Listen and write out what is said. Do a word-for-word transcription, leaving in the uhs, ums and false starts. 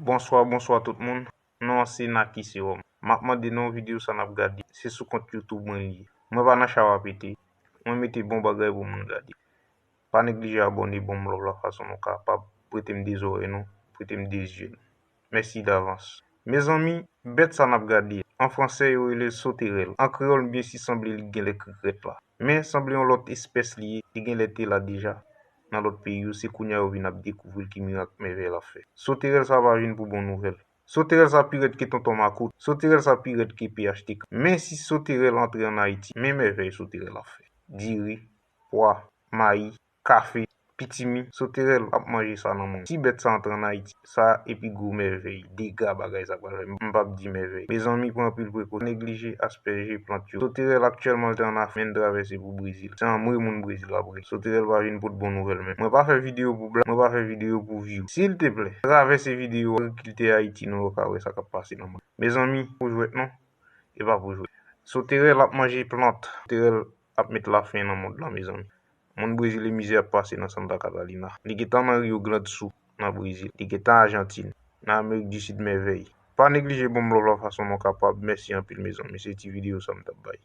Bonswa, bonswa tout moun. Non an se Naki Serum. M ap mande nou videyo sa n ap gade, se sou kont YouTube mwen li ye. Mwen pa nan chawa pete. Mwen mete bon bagay pou moun gade. Pa neglije abòne, ban m love la fason nou kapab. Prete m de zòrèy nou, prete m de zye nou. Mèsi davans. Mezanmi, bèt sa n ap gade, an fransè yo rele l soterèl. An kreyòl, m byen si sanble li genlè krikrèt la. Men sanble yon lòt espès li ye, li genlè te la deja nan lòt peyi yo, se kounye a yo vin ap dekouvri l ki mirak mèvèy l ap fè. Soterèl sa pa vin pou bon nouvèl. Soterèl sa pi rèd ke tonton makout. Soterèl sa pi rèd ke P H T K. Men si soterèl antre ann Ayiti, men mèvèy soterèl ap fè. Diri, pwa, mayi, kafe, pitimi, soterèl ap manje sa nan mond. Si bèt sa antre ann Ayiti, sa epi gwo mèvèy, dega bagay sa pral fè. M p ap di mèvèy. Mezanmi, pran anpil prekosyon, neglije aspèje plant yo. Soterèl aktyèlman l te ann Afrik, men l travèse pou Brezil. Se anmwe moun Brezil ap rele. Soterèl pa vin pot bon nouvèl menm. Mwen pa fè videyo pou blag, mwen pa fè videyo pou view. Silteplè, travèse videyo agrikiltè Ayiti nou yo ka wè sa k ap pase nan mond. Mezanmi, pou jwèt non, e pa pou jwèt. Soterèl ap manje plant. Soterèl ap met lafen nan mond lan, mezanmi. Moun Brezil e mizè ap pase nan Santa Catalina. Li gentan nan Rio Grande Sul, nan Brezil. Li gentan Ajantin, nan Amerik di Sid mèvèy. Pa neglije ban m love la fason nou kapab. Mèsi anpil, mezanmi. Se ti videyo sa m t ap bay.